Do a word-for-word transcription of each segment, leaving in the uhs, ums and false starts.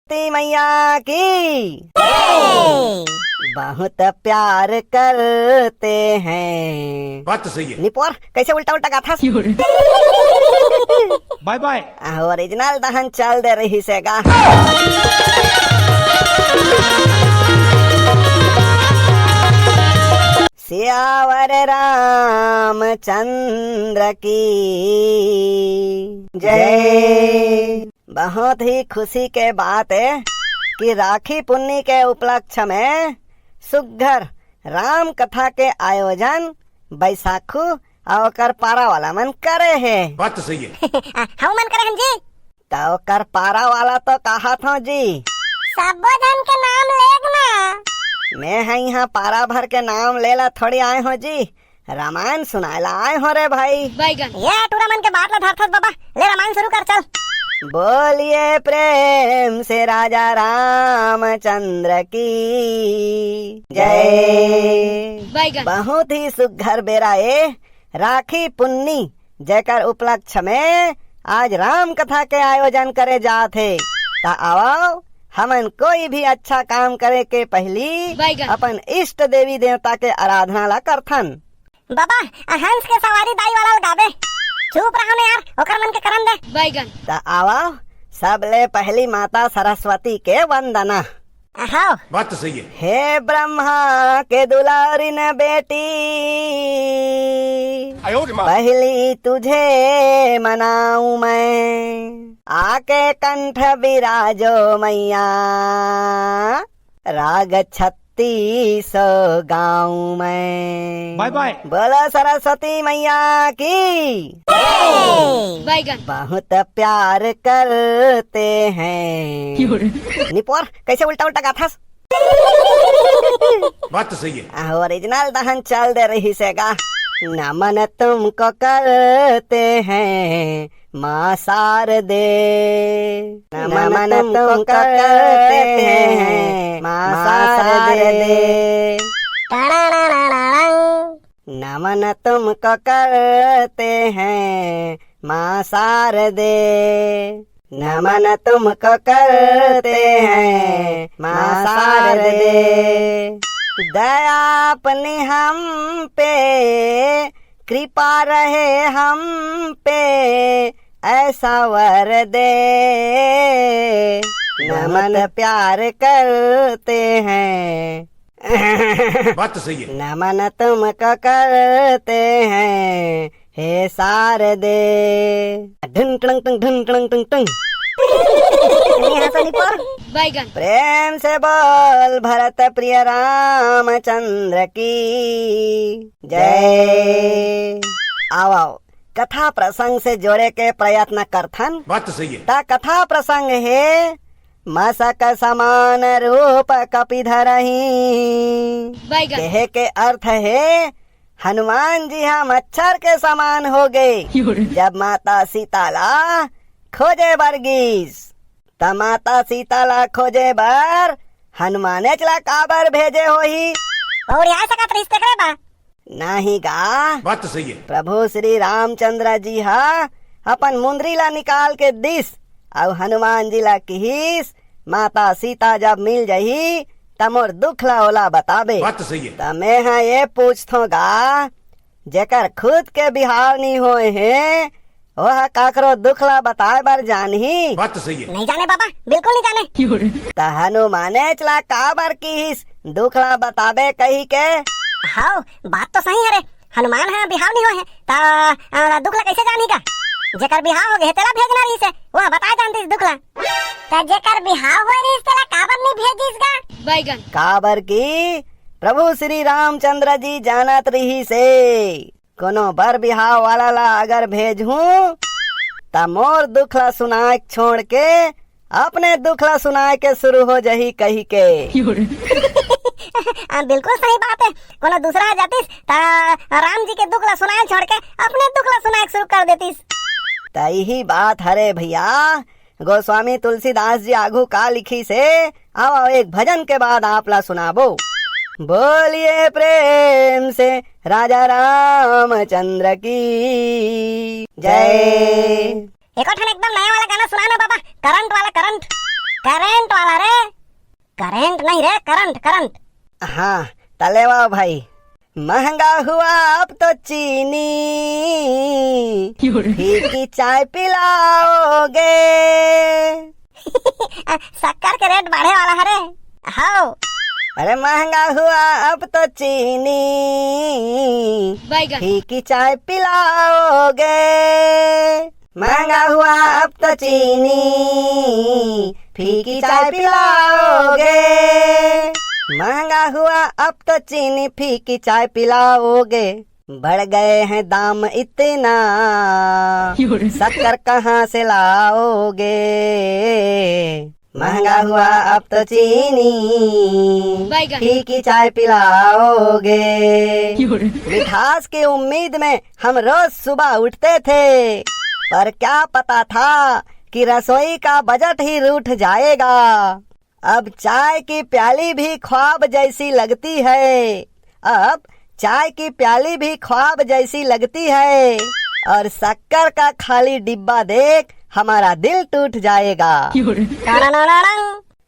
सरस्वती मैया की। बहुत प्यार करते हैं। बात तो सही है। निपोर, कैसे उल्टा उल्टा गाथस? बाय बाय। आहो, ओरिजिनल दहन चल दे रही से गा। सियावर रामचंद्र की जय। बहुत ही खुशी के बात है कि राखी पुन्नी के उपलक्ष्य में सुग्घर राम कथा के आयोजन बैसाखू अउ ओकर पारा वाला मन करे हे। बात तो सही है। हऊ मन करे हन जी। त ओकर पारा वाला तो कहाथों जी। सब्बो झन के नाम लेग ना। मैं ह इहाँ पारा भर के नाम लेला थोड़ी आए हों जी, रामायण सुनाए ला आए हों रे भाई। बैगन। ये टूरा मन के बात ला धरथस बाबा, ले रामायण शुरू कर चल। बोलिए प्रेम से राजा रामचंद्र की जय। बैगन। बहुत ही सुग्घर बेरा ए राखी पुन्नी, जेकर उपलक्ष्य में आज राम कथा के आयोजन करे जात हे। त आवव, हमन कोई भी अच्छा काम करे के पहिली बैगन। अपन इष्ट देवी देवता के आराधना ला करथन। बाबा, हंस के सवारी दाई वाला लगाबे। चुप रहो ना यार, ओकर मन के करन दे। बैगन। त आवव, सबले पहिली माता सरस्वती के वंदना। हाँ। बात तो सही है। हे ब्रह्मा के दुलारिन बेटी, आयो रे माँ। पहली तुझे मनाऊं मैं, आके कंठ विराजो मैया, राग छत्तीसो गाऊं मैं। बाय बाय। बोलो सरस्वती मैया की। बैगन। बहुत प्यार करते हैं। निपोर, कैसे उल्टा उल्टा गाथस? बात तो सही है। आहो, ओरिजिनल दहन चल दे रही से गा। नमन तुमको करते हैं माँ शारदे, नमन तुमको करते हैं माँ शारदे। नमन तुमको करते हैं माँ शारदे, नमन तुमको करते हैं माँ शारदे। दया अपनी हम पे, कृपा रहे हम पे, ऐसा वर दे, नमन प्यार करते हैं। बात तो सही है। नमन तुमको करते हैं हे शारदे। ढिन टंग टंग, ढिन टंग टंग टंग। नहीं हंसो निपोर। बैगन। प्रेम से बोल भरत प्रिय रामचंद्र की जय। आओ, आओ, कथा प्रसंग से जोड़े के प्रयत्न करथन। बात तो सही है। त कथा प्रसंग हे मसक समान रूप कपि धरही। बैगन। कहे के अर्थ हे हनुमान जी हा मच्छर के समान हो गए। जब माता सीता ला खोजे बर गीस, त माता सीता ला खोजे बर हनुमानेच ला काबर भेजे होही? और आ सकत रहिस तेकरे बा। नाही गा। बात तो सही है। प्रभु श्री रामचंद्र जी हा अपन मुंदरी ला निकाल के दिस, अउ हनुमान जी ला किहिस, माता सीता जब मिल जही, त मोर दुख ला ओला बताबे। बात तो सही है। त मैं हा ये पूछथों गा, जेकर खुद के बिहाव नी होए हे, ओह काकरो दुख ला बताए बर जानही? बात तो सही है। नहीं जाने बाबा, बिल्कुल नहीं जाने। त हनुमानेच ला काबर किहिस दुख ला बताबे कही के? हाव, बात तो सही हरे। हनुमान हा बिहाव नहीं होए हे, त, अ, दुख ला कैसे जानही का? जेकर बिहाव हो गए तेला भेजना रहिस हे, ओह बताए जानतिस दुख ला। त जेकर बिहाव होए रहिस तेला काबर नहीं भेजिस का? बैगन। काबर कि प्रभु श्री रामचंद्र जी जानत रहिस हे कोनो बर बिहाव वाला ला अगर भेजहूं, त मोर दुख ला सुनाए छोड़ के अपने दुख ला सुनाए के शुरू हो जही कही के। आ, बिल्कुल सही बात है। कोनो दूसरा आ जातिस, त राम जी के दुख ला सुनाए छोड़ के अपने दुख ला सुनाए शुरू कर देतिस। त यही बात हरे भैया, गोस्वामी तुलसीदास जी आघू का लिखिस हे, आओ, आओ, एक भजन के बाद आप ला सुनाबो। बोलिए प्रेम से राजा रामचंद्र की जय। एको ठन एकदम नया वाला गाना सुना ना बाबा, करंट वाला, करंट। करंट वाला रे। करंट नहीं रे, करंट, करंट। हाँ, त लेवा भाई। महंगा हुआ अब तो चीनी, फीकी चाय पिलाओगे। शक्कर के रेट बढ़े वाला हरे। हाओ। अरे महंगा हुआ अब तो चीनी, बैगन। फीकी चाय पिलाओगे। महंगा हुआ अब तो चीनी, फीकी चाय पिलाओगे। महंगा हुआ अब तो चीनी, फीकी चाय पिलाओगे। बढ़ गए हैं दाम इतना, शक्कर कहाँ से लाओगे? महंगा हुआ अब तो चीनी, बैगन। फीकी चाय पिलाओगे। मिठास की उम्मीद में हम रोज सुबह उठते थे, पर क्या पता था कि रसोई का बजट ही रूठ जाएगा। अब चाय की प्याली भी ख्वाब जैसी लगती है। अब चाय की प्याली भी ख्वाब जैसी लगती है, और शक्कर का खाली डिब्बा देख हमारा दिल टूट जाएगा।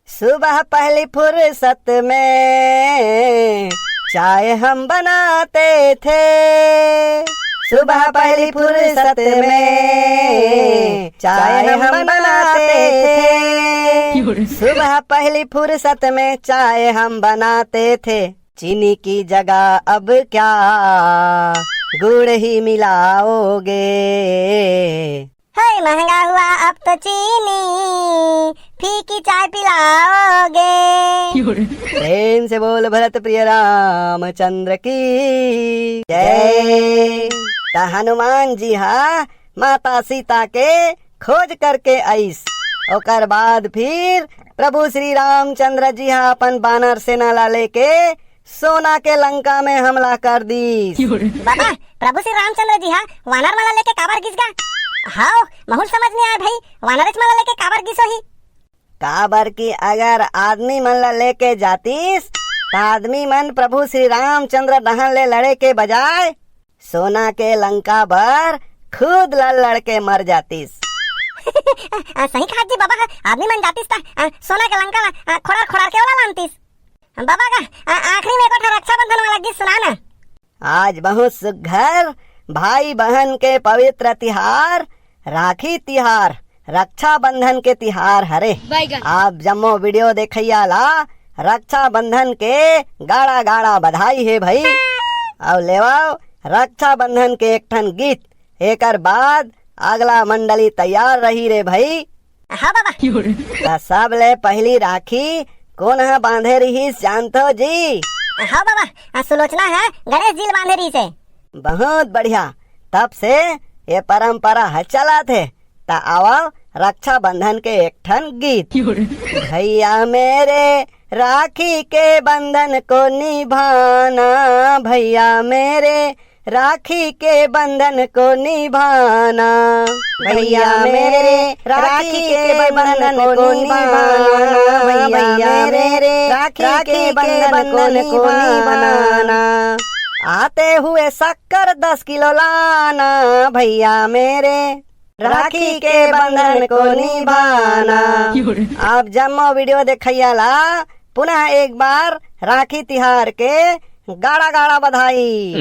सुबह पहली फुर्सत में चाय हम बनाते थे। सुबह पहली फुर्सत में चाय हम बनाते थे। सुबह पहली फुर्सत में चाय हम बनाते थे। चीनी की जगह अब क्या गुड़ ही मिलाओगे? हे महंगा हुआ अब तो चीनी, फीकी चाय पिलाओगे। प्रेम से बोल भरत प्रिय रामचंद्र की जय। त हनुमान जी हा माता सीता के खोज करके आइस। ओकर बाद फिर प्रभु श्री रामचंद्र जी हा अपन बानर सेना ला लेके सोना के लंका में हमला कर दीस। बाबा, प्रभु श्री रामचंद्र जी हा वानर मन ला लेके काबर गिस गा? हाव, महूल समझ नहीं आए भाई, वानरेच मन ला लेके काबर गिस होही? काबर कि अगर आदमी मन ला लेके जातीस, त आदमी मन प्रभु श्री रामचंद्र डहन ले लड़े के बजाय सोना के लंका बर खुद लड़ लड़ के मर जातीस। आ, सही कहा जी बाबा, आदमी मन जातीस त, आ, सोना के लंका ला, आ, खोड़ार खोड़ार के ओला लानतीस। बाबा का, आ, आखिरी में एक ठो रक्षाबंधन वाला गीत सुना ना। आज बहुत सुघर भाई बहन के पवित्र तिहार राखी तिहार, रक्षाबंधन के तिहार हरे। बैगन। आप जम्मो वीडियो देखइया ला रक्षाबंधन के गाड़ा गाड़ा बधाई हे भाई। अउ लेवाओ रक्षाबंधन के एक ठन गीत, एकर बाद अगला मंडली तैयार रही रे भाई। हाँ बाबा। त सबले पहली राखी कोन ह बांधे रिहिस जानथो जी? हाँ बाबा, आ सुलोचना ह गणेश जी ल बांधे रिहिस हे। बहुत बढ़िया, तब से ये परंपरा ह चलत हे। त आवा रक्षाबंधन के एक ठन गीत। भैया मेरे राखी के बंधन को निभाना, भैया मेरे राखी के बंधन को निभाना। भैया मेरे राखी के बंधन को निभाना, भैया मेरे राखी के बंधन को निभाना। आते हुए शक्कर दस किलो लाना, भैया मेरे राखी के बंधन को निभाना। आप जम्मो वीडियो देखइया ला पुनः एक बार राखी तिहार के गाड़ा गाड़ा बधाई।